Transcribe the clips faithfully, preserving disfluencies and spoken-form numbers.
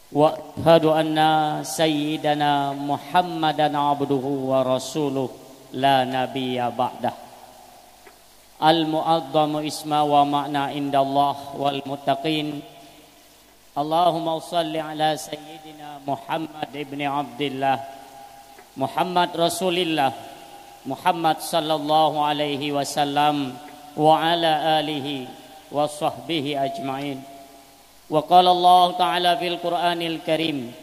وأشهد أن سيدنا محمدا عبده ورسوله لا نبي بعده. المعظم اسما ومعنى عند الله والمتقين. اللهم صل على سيدنا محمد بن عبد الله، محمد رسول الله، محمد صلى الله عليه وسلم، وعلى آله وصحبه أجمعين. وقال الله تعالى في القرآن الكريم: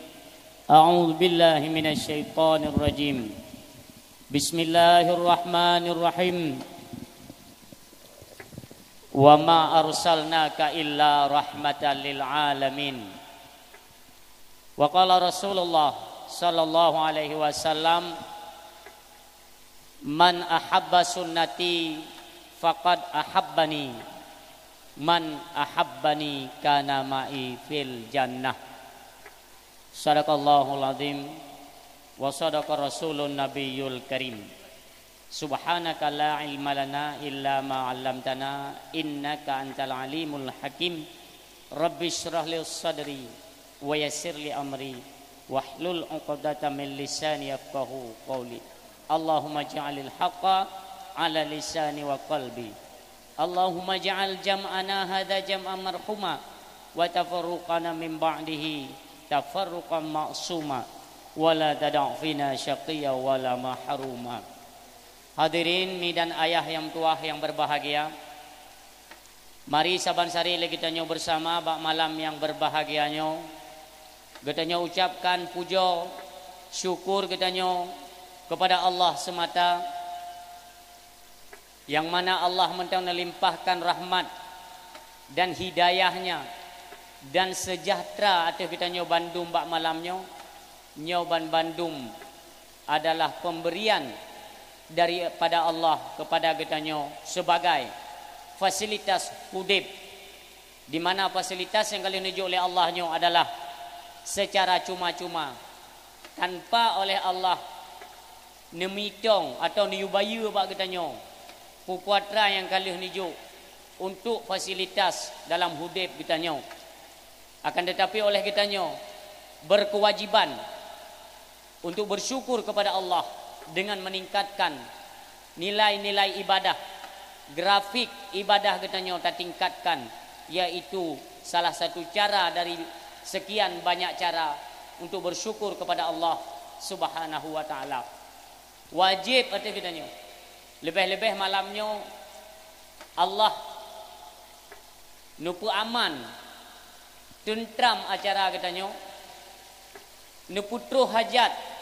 أعوذ بالله من الشيطان الرجيم. بسم الله الرحمن الرحيم. وما أرسلناك إلا رحمة للعالمين. وقال رسول الله صلى الله عليه وسلم: من أحب سنتي فقد أحبني، من أحبني كان معي في الجنة. صدق الله العظيم وصدق رسول النبي الكريم. سبحانك لا علم لنا إلا ما علمتنا إنك أنت العليم الحكيم. رب اشرح لي صدري ويسر لي أمري واحلل عقدة من لساني يفقهوا قولي. اللهم اجعل الحق على لساني وقلبي. اللهم اجعل جمعنا هذا جمعا مرحوما وتفرقنا من بعده تفرقا معصوما ولا تدع فينا شقيا ولا محروما. Hadirin mi dan ayah nyang meutuwah nyang berbahagia, mari saban sari lé geutanyoe bersama bak malam nyang berbahagia nyoe, geutanyoe ucapkan pujoe syukur geutanyoe kepada Allah semata, nyang mana Allah mantong neulimpahkan rahmat dan hidayah-Nya dan seujahteura ateueh geutanyoe bandum bak malam nyoe. Nyoe ban bandum adalah pemberian daripada Allah kepada geutanyoe sebagai fasilitas udeb, di mana fasilitas nyang ka lheueh neujok lé Allah nyoe adalah secara cuma-cuma, tanpa oleh Allah neumitong atau neuyue bayeue bak geutanyoe peue kuatra nyang ka lheueh neujok untuk fasilitas dalam udeb geutanyoe. Akan tetapi oleh geutanyoe berkewajiban untuk bersyukur kepada Allah dengan meningkatkan nilai-nilai ibadah. Grafik ibadah geutanyoe tatingkatkan, yaitu salah satu cara dari sekian banyak cara untuk bersyukur kepada Allah Subhanahu wa Ta'ala. Wajéb ateueh geutanyoe, leubeh-leubeh malam nyoe, Allah neupeuaman, teuntrang acara geutanyoe, neupeutroh hajat,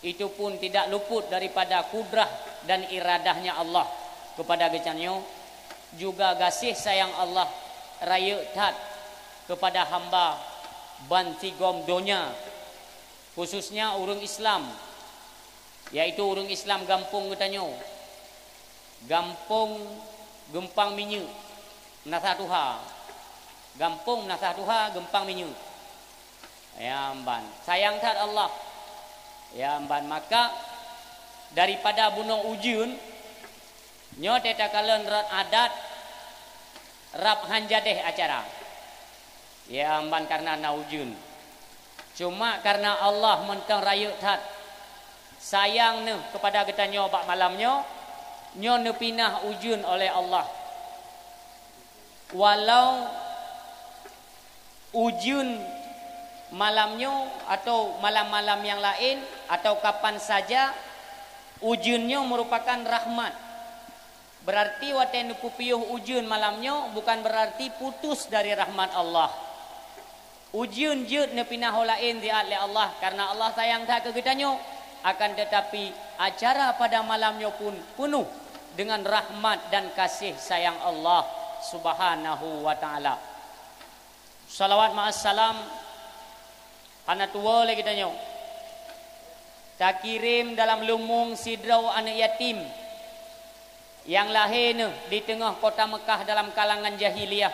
itu pun tidak luput daripada kudrah dan iradah-Nya Allah kepada geutanyoe. Juga gaséh sayang Allah rayeuk that kepada hamba bansigom donya, khususnya ureuëng Islam, yaitu ureuëng Islam gampông geutanyoe, gampông Geumpang Minyeuk, Meunasah Tuha. Gampông Meunasah Tuha, Geumpang Minyeuk. Ya mban, sayang that Allah. Ya mban, maka daripada bunoe ujeuen, nyoe teuh takalon rot adat, rab han jadeh acara. Ya mban, karena na ujeuen. Cuma karena Allah mantong rayeuk that sayang neuh kepada geutanyoe bak malam nyoe, nyoe neupinah ujeuen oleh Allah. Walau ujeuen malam nyoe atau malam-malam nyang laén atau kapan saja, ujeuen nyoe merupakan rahmat. Berarti watée neupeupiôh ujeuen malam nyoe bukan berarti putus dari rahmat Allah. Ujeuen jeuet neupinah ho laén siat lé Allah, karena Allah sayang that keu geutanyoe. Akan tetapi, acara pada malam nyoe pun peunoh dengan rahmat dan kasih sayang Allah Subhanahu wa Ta'ala. Salawat ma'as salam hana tuwoe lé geutanyoe. Takirém dalam lumueng sidroe aneuëk yatim nyang lahé neuh di teungoh kota Meukah dalam kalangan jahiliyah,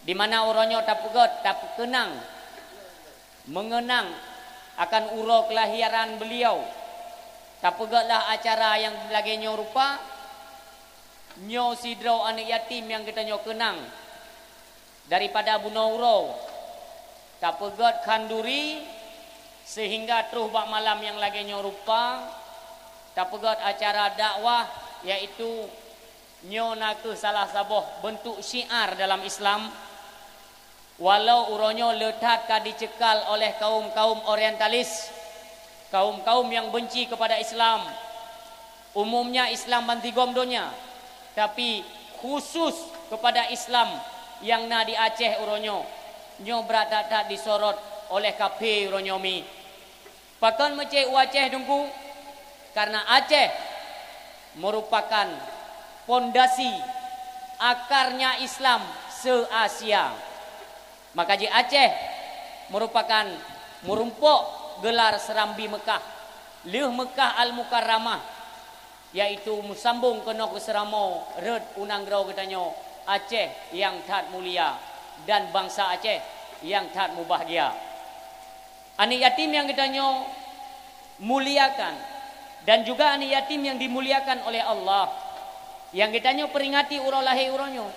di mana uroe nyoe tapeugét, tapeukeunang, meungeunang akan uroe keulahiran beuliau. Tapeugét lah acara nyang lagée nyoe rupa, nyoe sidroe aneuëk yatim nyang geutanyoe keunang daripada bunoe uroe. Tapeugét khanduri, sehingga troh bak malam nyang lagée nyoe rupa, tapeugét acara dakwah, yaitu nyoe na kheueh salah saboh beuntuk syiar dalam Islam. Walau uroe nyoe le that ka dicekal oleh kaum-kaum orientalis, kaum-kaum nyang beunci keupada Islam, umumnya Islam bansigom donya, tapi khusus keupada Islam nyang na di Aceh uroe nyoe, nyoe brat that-that disorot oleh kaphé uroe nyoe mi. Pakon meucék u Aceh, Teungku? Karena Aceh merupakan pondasi akarnya Islam se-Asia. Maka jih Aceh merupakan meurumpok gelar Serambi Meukah, lheueh Meukah Al-Mukarramah, yaitu meusambong keunoe keu Seuramoe rot u nanggroe geutanyoe Aceh nyang that mulia dan bansa Aceh nyang that mubahgia. Aneuëk yatim nyang geutanyoe muliakan dan juga aneuëk yatim nyang dimuliakan oleh Allah, nyang geutanyoe peuringati uroe lahé uroe nyoe,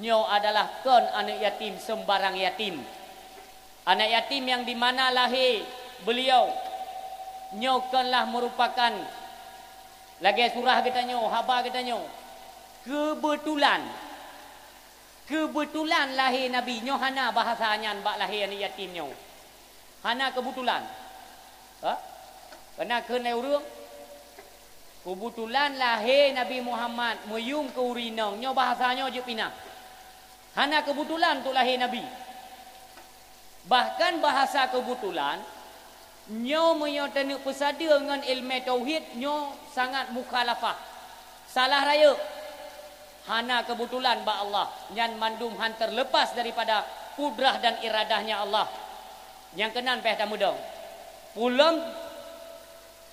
nyoe adalah kon aneuëk yatim seumbarang yatim. Aneuëk yatim nyang di mana lahé beuliau nyoe konlah meurupakan lagée surah geutanyoe, haba geutanyoe, keubeutulan. Keubeutulan lahé Nabi nyoe hana bahasa nyan bak lahé aneuëk yatim nyoe. Hana keubeutulan. Ha? Keunan kheun lé ureuëng, keubeutulan lahé Nabi Muhammad meuyuem keu ureuëng inong, nyoe bahasa nyoe jeuet pinah. Hana keubeutulan untuk lahé Nabi. Bahkan bahasa keubeutulan, nyoe meunyoe taneuk peusadeue ngon iéleumé tauhid, nyoe sangat mukhalafah. Salah rayeuk. Hana keubeutulan bak Allah, nyan mandum han teurleupas daripada kudrah dan iradahnya Allah. Nyang keunan béh tameudong. Peulom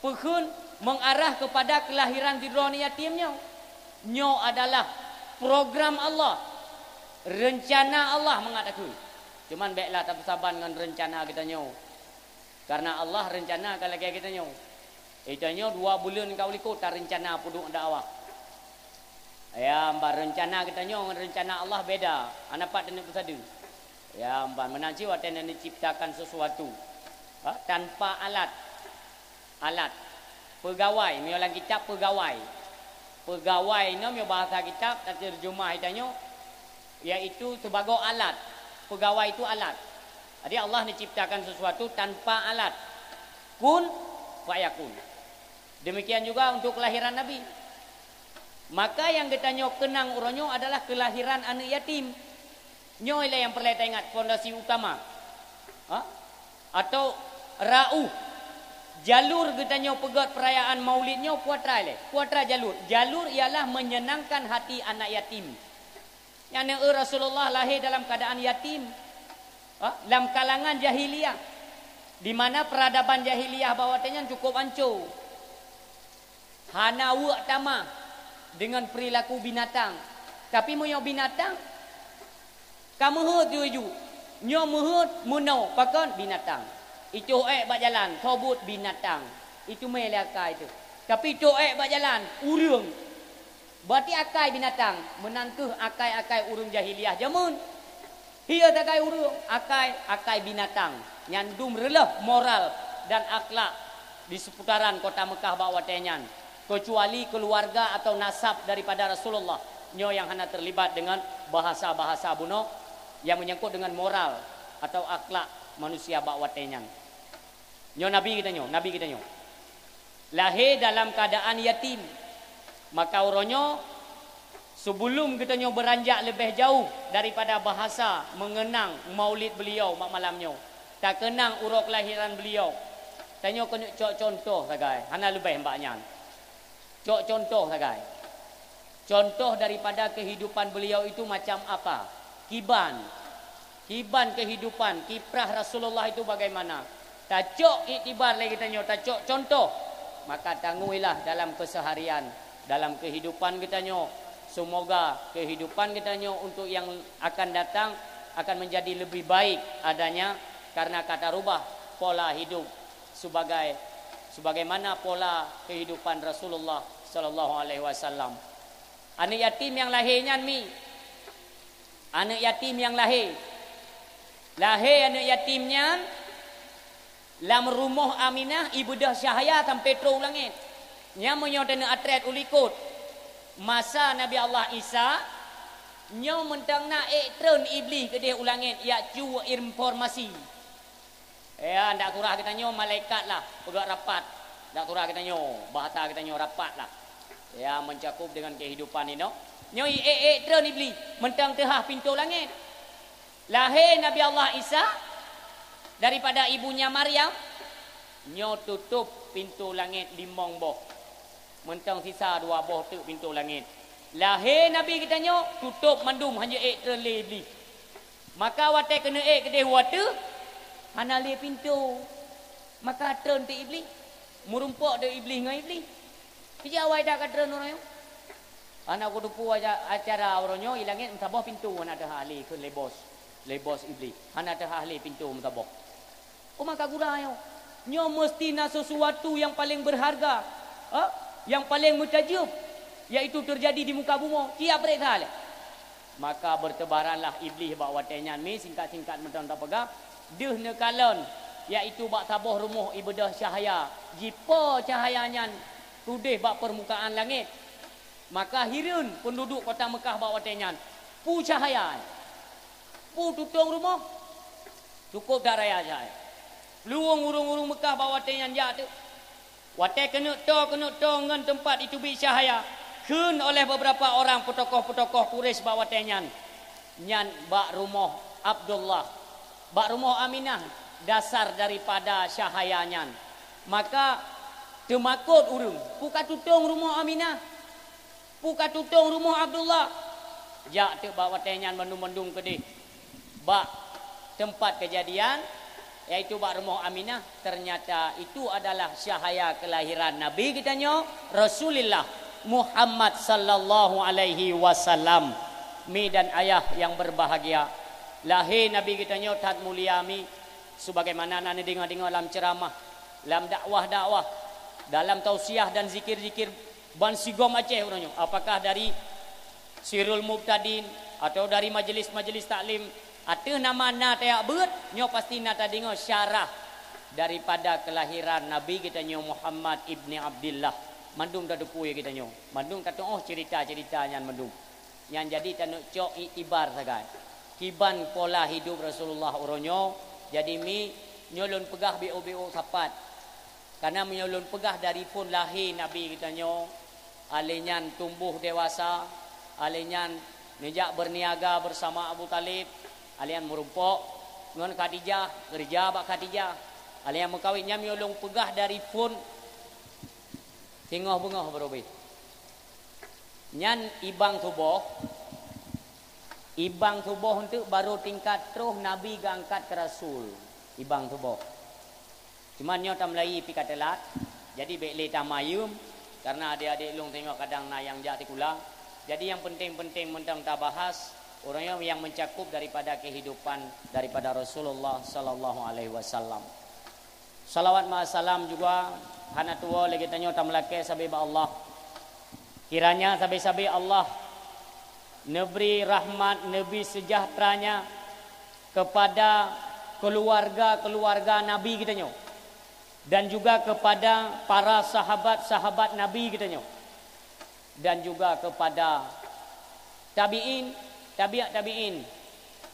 peukheun mengarah kepada kelahiran sidroe aneuëk yatim nyoe. Nyoe adalah program Allah, reuncana Allah mangat takheun. Cuman béklah tapeusaban ngon reuncana geutanyoe. Karena Allah reuncana ka lagée geutanyoe. Geutanyoe dua buleuen ka u likot tareuncana peuduek dakwah. Ya, ban reuncana geutanyoe ngon reuncana Allah beda. Hana pat taneuk peusadeue. Ya, ban meunan cit watée neuciptakan sesuatu, ha, tanpa alat. Alat. Peugawai, meunyoe lam kitab peugawai. Peugawai nyoe meunyoe bahasa kitab, tateurjeumah geutanyoe, yaitu sibagoe alat. Peugawai itu alat. Jadi Allah neuciptakan sesuatu tanpa alat. Kun fayakun. Demikian juga untuk kelahiran Nabi. Maka nyang geutanyoe keunang uroe nyoe adalah kelahiran aneuëk yatim. Nyoe lé nyang peureulée taingat fondasi utama. Ha? Atau rauh. Jalur geutanyoe peugét perayaan Maulid nyoe peue atra lé. Peue atra jalur. Jalur ialah menyenangkan hati anak yatim. Nyang neueu Rasulullah lahé dalam keadaan yatim. Ha? Lam kalangan jahiliyah. Di mana peradaban jahiliyah bak watée nyan cukup anco. Hana weuek tamah deungon peurilaku binatang. Tapi meunyoe binatang, ka meuheuet ju-ju. Nyoe meuheuet meunoe pakon binatang. Itoh ék bak jalan, thobot binatang. Itu mé lé akai teuh. Tapi itoh ék bak jalan, ureuëng. Berarti akai binatang, meunan kheueh akai-akai ureuëng jahiliyah jameun. Hiya takai ureuëng, akai, akai binatang. Nyan dum reuloh moral dan akhlak di seputaran kota Mekah bak watée nyan, kecuali keluarga atau nasab daripada Rasulullah. Nyoe nyang hana terlibat dengan bahasa-bahasa bunoe yang menyangkut dengan moral atau akhlak manusia bak watée nyan. Nyoe Nabi geutanyoe, Nabi geutanyoe. Lahé dalam keadaan yatim. Maka uroe nyoe, sebelum geutanyoe beuranjak leubeh jauh daripada bahasa mengenang maulid beliau mak malam nyoe, takeunang uroe kelahiran beliau, tanyoe keuneuk cok contoh sagai, hana leubeh bak nyan. Cok contoh sagai. Contoh daripada kehidupan beliau itu macam apa? Kiban. Kiban kehidupan, kiprah Rasulullah itu bagaimana? Tacok iktibar lé geutanyoe, tacok contoh. Maka tanguilah dalam keseharian, dalam kehidupan geutanyoe. Semoga kehidupan geutanyoe untuk yang akan datang akan menjadi lebih baik adanya karena ka tarubah pola hidup sebagai, sebagaimana pola kehidupan Rasulullah sallallahu alaihi wasallam. Aneuëk yatim nyang lahé nyan mi, aneuëk yatim nyang lahé, Lahé aneuëk yatim nyan lam rumoh Aminah, ibeudôh cahya sampoe troh u langét. Nyan meunyoe taneuk atrét u likot masa Nabi Allah Isa, nyoe mantong na ék treun Iblih keudeh u langét jak cue informasi. Ya, ndak surah geutanyoe malaikat lah, peugah rapat. Ndak surah geutanyoe, bahasa geutanyoe rapat lah. Ya, mencakup dengan kehidupan inoe. Nyoe ék-ék treun Iblih, mantong teuhah pintoe langét. Lahé Nabi Allah Isa daripada ibunya Maryam, nyoe tutôp pintoe langét limong boh. Mantong sisa dua boh teuk pintoe langét. Lahé Nabi geutanyoe, tutôp mandum, hana ék treun lé Iblih. Maka watée keuneuk ék keudeh u ateueh, hana lé pintoe. Maka treun teuk Iblih. Meurumpok teuk Iblih ngon Iblih. Ija awai that ka treun uroe nyoe. Hana kuteupeu aja-, acara uroe nyoe, i langét meusaboh pintoe hana teuhah lé kheun lé bos. Lé bos Iblih. Hana teuhah lé pintoe meusaboh. Uma ka gura nyoe. Nyoe meusti na sesuatu nyang paleng beurharga, ha? Nyang paleng meutajeueb, yaitu teujadi di muka bumoe. Tiep rét that lé. Maka beurteubaranlah Iblih bak watée nyan, mi singkat-singkat mantong tapeugah, deuh neukalon, yaitu bak saboh rumoh ibeudôh cahya, jipo cahya nyan tudeh bak peurmukaan langét. Maka hireuen peunduduek kota Meukah bak watée nyan, peue cahya, peue tutong rumoh, cukôp that raya cahya. Luwueng ureuëng-ureuëng Meukah bak watée nyan jak teuk. Watée keuneuk toe, keuneuk toe ngon teumpat jiteubiet cahya, kheun oleh beberapa orang peutokoh-peutokoh Quraisy bak watée nyan, nyan bak rumoh Abdullah, bak rumoh Aminah dasar daripada cahya nyan. Maka teumakot ureuëng, "Peue ka tutong rumoh Aminah? Peue ka tutong rumoh Abdullah?" Jak teuk bak watée nyan mandum-mandum keudeh bak teumpat keujadian, yaitu bak rumoh Aminah, ternyata itu adalah cahya keulahiran Nabi geutanyoe, Rasulullah Muhammad sallallahu alaihi wasallam. Mi dan ayah yang berbahagia, lahé Nabi geutanyoe that mulia mi, sebagaimana na neudeungoe-deungoe lam ceuramah, lam dakwah-dakwah, dalam tausiah dan zikir-zikir bansigom Aceh uroe nyoe, apakah dari Sirul Mubtadin atau dari majelis-majelis taklim, ateueh nama na tajak beuet, nyoe pasti na tadeungoe syarah daripada keulahiran Nabi geutanyoe Muhammad ibni Abdillah. Mandum tateupeue geutanyoe, mandum tatuoh ceurita-ceurita nyan mandum. Nyan jadi taneuk cok iktibar sagai kiban pola hidup Rasulullah uroe nyoe. Jadi mi, nyoe lôn peugah biôh-biôh sapat. Karena meunyoe lôn peugah dari phon lahé Nabi geutanyoe, alé nyan tumboh dewasa, alé nyan neujak beurniaga beusama Abu Thalib, alé nyan meurumpok ngon Khadijah, keureuja bak Khadijah, alé nyan meukawen. Nyan meunyoe lôn peugah dari phon singoh beungoh barô beh. Nyan ibang tuboh, ibang tuboh eunteuk barô tingkat troh Nabi geuangkat keu rasul, ibang tuboh. Cuman nyoe tameulayi pih ka teulat, jadi bék lé tamayeuem, karena adék-adék lôn teungoh kadang na nyang jak sikula. Jadi nyang peunteng-peunteng mantong tabahas, ureuëng nyang meucakup daripada keuhidupan daripada Rasulullah sallallahu alaihi wasallam. Salawat ma salam juga hana tuwoe lé geutanyoe tameulakée sabe bak Allah. Kiranya sabe-sabe Allah neubri rahmat, neubri seujahteuranya kepada keuluwarga-keuluwarga Nabi geutanyoe, dan juga kepada para sahabat-sahabat Nabi geutanyoe, dan juga kepada tabi'in, tabi'ut tabi'in,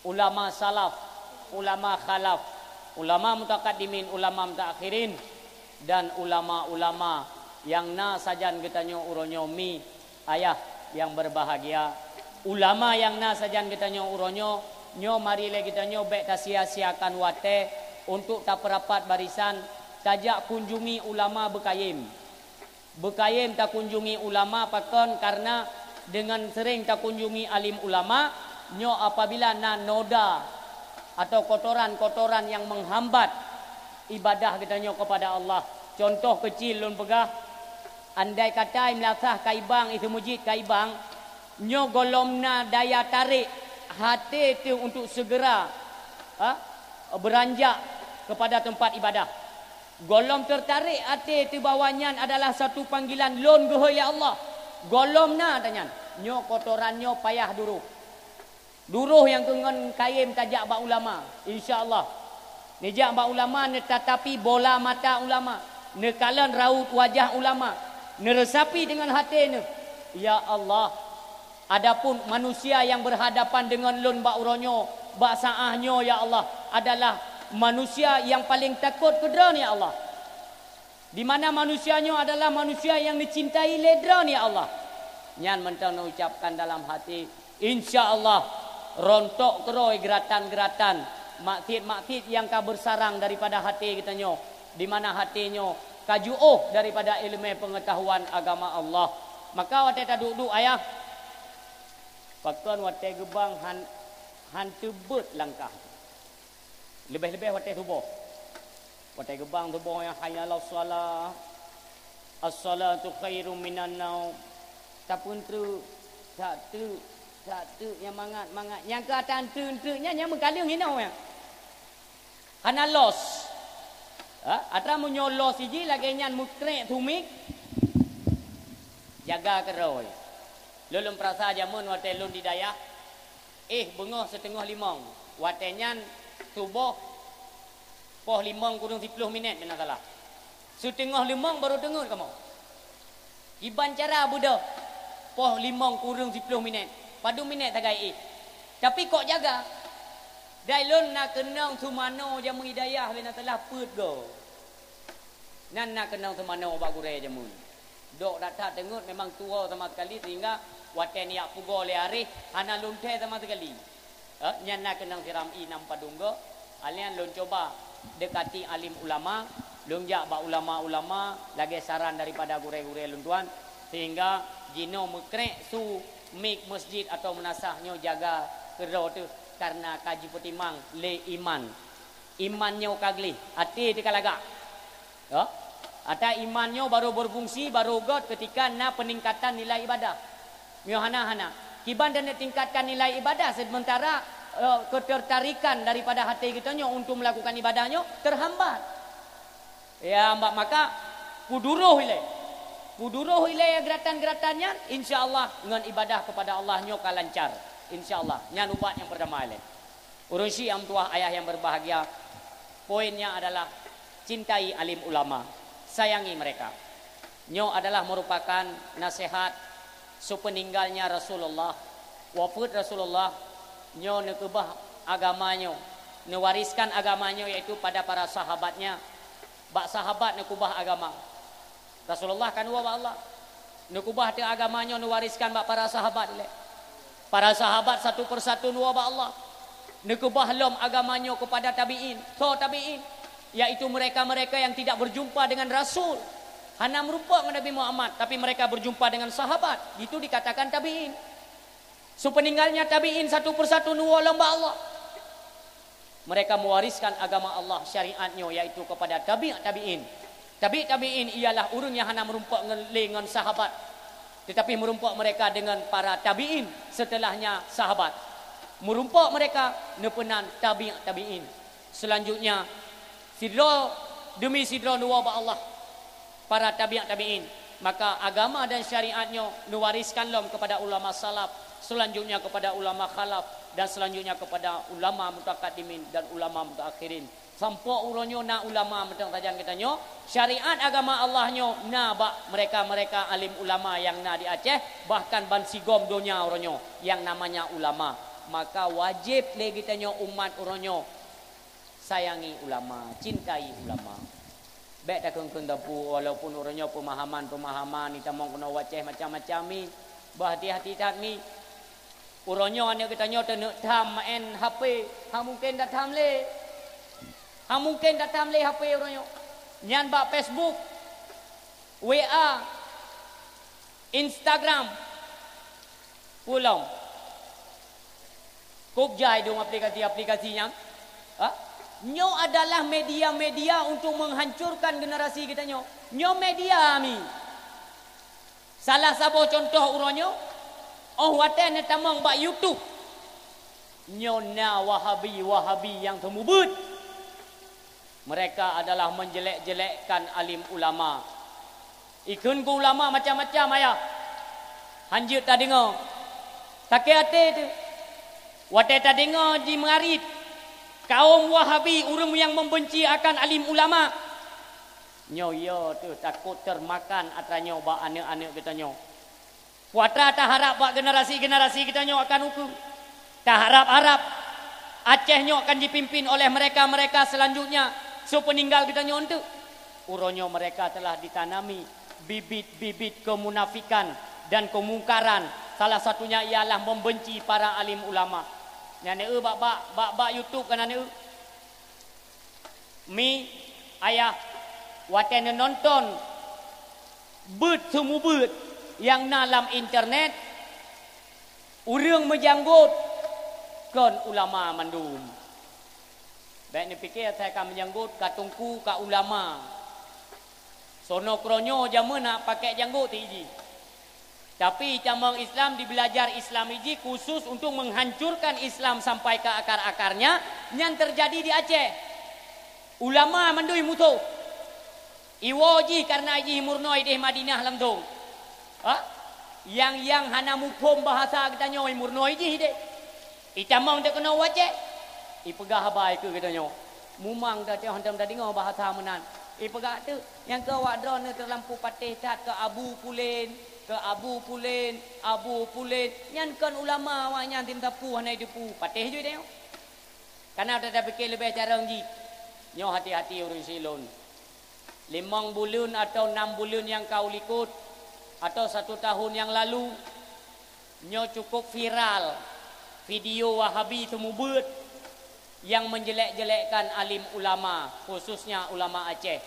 ulama salaf, ulama khalaf, ulama mutakaddimin, ulama mutaakhirin, dan ulama-ulama nyang na sajan geutanyoe uroe nyoe mi, ayah nyang berbahagia. Ulama nyang na sajan geutanyoe uroe nyoe, nyoe mari lé geutanyoe bék tasia-siakan watée untuk tapeurapat barisan, tajak kunjungi ulama beukayém. Beukayém takunjungi ulama pakon? Karena dengan sering takunjungi alim ulama, nyoe apabila na noda atau kotoran-kotoran nyang menghambat ibadah geutanyoe kepada Allah. Contoh keucil lôn peugah, andai kata i meulasah ka ibang, i seumeujid ka ibang, nyoe gohlom na daya tarek até teuh untuk segera, ha, beranjak kepada tempat ibadah. Gohlom teutarek até teuh bahwa nyan adalah satu panggilan lôn geuhôi lé Allah. Gohlom na tanyan, nyoe kotoran nyoe payah duroh. Duroh nyang keu ngon kayém tajak bak ulama, insya Allah. Neujak bak ulama, neutatapi bola mata ulama, neukalon raut wajah ulama, neuresapi deungon até neuh, "Ya Allah, adapun manusia nyang berhadapan deungon lôn bak uroe nyoe, bak saát nyoe, ya Allah, adalah manusia nyang paleng takot keu Droeneuh, ya Allah." Di mana manusia nyoe adalah manusia nyang neucintai lé Droeneuh, ya Allah. Nyan mantong neuucapkan dalam hati, insya Allah, rontok keudroe geuratan-geuratan maksiet-maksiet nyang ka beusarang daripada até geutanyoe, di mana até nyoe ka jiôh daripada ileumé peungeutahuan agama Allah. Maka watée taduek-duek ayah, pakon watée geubang han, han teubeuet langkah. Leubeh-leubeh watée suboh. Watée geubang suboh nyang hayya 'alas shalah, as-shalatu khairum minan naum. Tapeunteuk, sak teuk, sak teuk nyang mangat-mangat. Nyang keu ata teuk-teuk nyan nyang meukaleueng hinoe nyan. Hana los. Ha, atra meunyoe los iji lagée nyan meukrek sumik, jaga keudroe. Lôn, lôn peurasa jameun watée lôn di dayah, éh beungoh siteungoh limong. Watée nyan suboh poh limong kureueng siploh minét, beu na salah. Siteungoh limong barô teungeut kamoe. Kiban cara beudôh poh limong kureueng siploh minét. Padum minét sagai éh. Tapi kok jaga. Dai lôn na keunong seumanoe jameun di dayah, beu na salah, peuet goe. Nan na keunong seumanoe bak gurée jameun. Dok that-that teungeut memang tuwoe sama sekali, sehingga watée neujak pugoe lé aréh hana lunte sama sekali. Eh, nyan na keunong siram ié nam padum goe. Alèh nyan lôn cuba dekati alim ulama, lôn jak bak ulama-ulama lagée saran daripada gurée-gurée lôn tuan, sehingga jinoe meukrek su mik masjid atau meunasah nyoe jaga keudroe teuh, karena ka jipeutimang lé iman. Iman nyoe ka gleh, até teuka lagak. Ya. Ata iman nyoe baru berfungsi, baru göt ketika na peningkatan nilai ibadah. Nyoe hana-hana. Kiban dan tingkatkan nilai ibadah, sementara, eh, ketertarikan daripada hati kita nyoe untuk melakukan ibadah nyoe terhambat. Ya, mbak maka, kuduroh ilée. Kuduroh ilée geuratan-geuratan nyan, insya Allah ngon ibadah kepada Allah nyoe ka lancar. Insya Allah, nyan ubat nyang pertama ilée. Ureuëng syiah meutuwah ayah yang berbahagia, poinnya adalah cintai alim ulama, sayangi mereka. Nyoe adalah merupakan nasihat sepeninggalnya Rasulullah, wafat Rasulullah, nyoe neukeubah agama nyoe, neuwariskan agama nyoe yaitu pada para sahabatnya. Bak sahabat neukeubah agama. Rasulullah kan neuwoe bak Allah. Neukeubah teuh agama nyoe neuwariskan bak para sahabat ilée. Para sahabat satu persatu neuwoe bak Allah. Neukeubah lom agama nyoe kepada tabi'in, soe tabi'in, yaitu mereka-mereka yang tidak berjumpa dengan Rasul. Hana meurumpok ngon Nabi Muhammad, tapi mereka berjumpa dengan sahabat. Itu dikatakan tabi'in. Sepeninggalnya tabi'in satu persatu neuwoe lom bak Allah. Mereka mewariskan agama Allah, syariat nyoe, yaitu kepada tabi' tabi'in. Tabi' tabi'in ialah ureuëng nyang hana meurumpok ngon, lé ngon sahabat, tetapi meurumpok mereka dengan para tabi'in setelahnya sahabat. Meurumpok mereka neupeunan tabi' tabi'in. Selanjutnya, sidroe demi sidroe neuwoe bak Allah. Para tabi' tabi'in, maka agama dan syariat nyoe neuwariskan lom kepada ulama salaf, selanjutnya kepada ulama khalaf, dan selanjutnya kepada ulama mutakaddimin dan ulama mutaakhirin. Sampoe uroe nyoe na ulama mantong sajan geutanyoe, syariat agama Allah nyoe na bak mereka-mereka alim ulama nyang na di Aceh, bahkan bansigom donya uroe nyoe nyang namanya ulama. Maka wajéb lé geutanyoe umat uroe nyoe sayangi ulama, cintai ulama. Bék takheun-kheun teupeu, walaupun uroe nyoe peumahaman-peumahaman itamong keunoe u Aceh macam-macam mi, bah hati-hati that mi. Uroe nyoe aneuk geutanyoe teuneuk tham maén H P, hana mungken tatham lé. Hana mungken tatham lé H P uroe nyoe. Nyan bak Facebook, W A, Instagram, peue lom. Kok jai dong aplikasi-aplikasi nyan? Ha? Nyoe adalah media-media untuk menghancurkan generasi geutanyoe. Nyoe media mi. Salah saboh contoh uroe nyoe, óh watée neutamong bak YouTube, nyoe na Wahabi-Wahabi nyang seumeubeuet. Mereka adalah menjelek-jelekkan alim ulama. Ikheun keu ulama macam-macam, ayah. Hanjeuet tadeungoe. Sakét até teuh. Watée tadeungoe jimeuarit kaum Wahabi, ureuëng nyang membenci akan alim ulama, nyoe yo teuh takot termakan atra nyoe bak aneuëk-aneuëk geutanyoe. Peue atra taharab bak generasi-generasi geutanyoe akan ukeue? Taharab-harab Aceh nyoe akan jipimpin oleh mereka-mereka selanjutnya, sepeninggal geutanyoe eunteuk. Uroe nyoe mereka telah ditanami bibit-bibit kemunafikan dan kemungkaran, salah satunya ialah membenci para alim ulama. Nyan eu bak, bak, bak, bak YouTube kan nyan eu. Mi, ayah, watée neunonton beuet seumubeuet nyang na lam internet, ureuëng meujanggot kon ulama mandum. Bék neupike asai ka meujanggot, ka teungku, ka ulama. Sono keudroe nyoe jameun na pakai janggot ti jih. Tapi tamong Islam dibeulajar Islam iji khusus untuk menghancurkan Islam sampai ke akar-akarnya, nyan terjadi di Aceh. Ulama mandum musoh. Iwoe jih karena jih meurunoe ideh Madinah langsong. Ha? Yang, yang hana muphom bahasa geutanyoe meurunoe jih deh. Itamong teuh keunoe u Aceh. Ipeugah haba keu geutanyoe. Mumang dah teuh hantom tadeungoe bahasa meunan. Ipeugah teuh, nyang keu awak droeneuh teulampôh patéh that keu Abu Pulen, keu Abu Pulen, Abu Pulen. Nyan kon ulama awak nyan tim sapu hana jiteupu. Patéh jih tanyoe. Kana ata tapike leubeh carông jih. Nyoe hati-hati ureuëng silôn. Limong buleuen atau nam buleuen nyang ka u likot, atau satu tahun yang lalu, nyoe cukup viral video Wahabi seumubeuet yang menjelek-jelekkan alim ulama, khususnya ulama Aceh.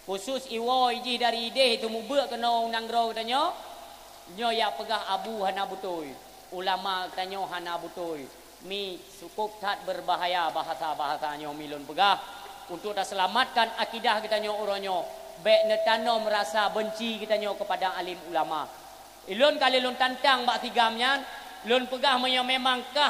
Khusus iwoe jih dari ideh seumubeuet keunoe u nanggroe geutanyoe, nyoe jak peugah abu hana beutôi, ulama geutanyoe hana beutôi. Mi, cukup that berbahaya bahasa-bahasa nyoe mi lôn peugah. Untuk taseulamatkan akidah geutanyoe uroe nyoe, bék neutanom rasa benci geutanyoe keupada alim ulama. Ilôn ka lheueh lôn tantang bak sigam nyan, lôn peugah meunyoe memang kah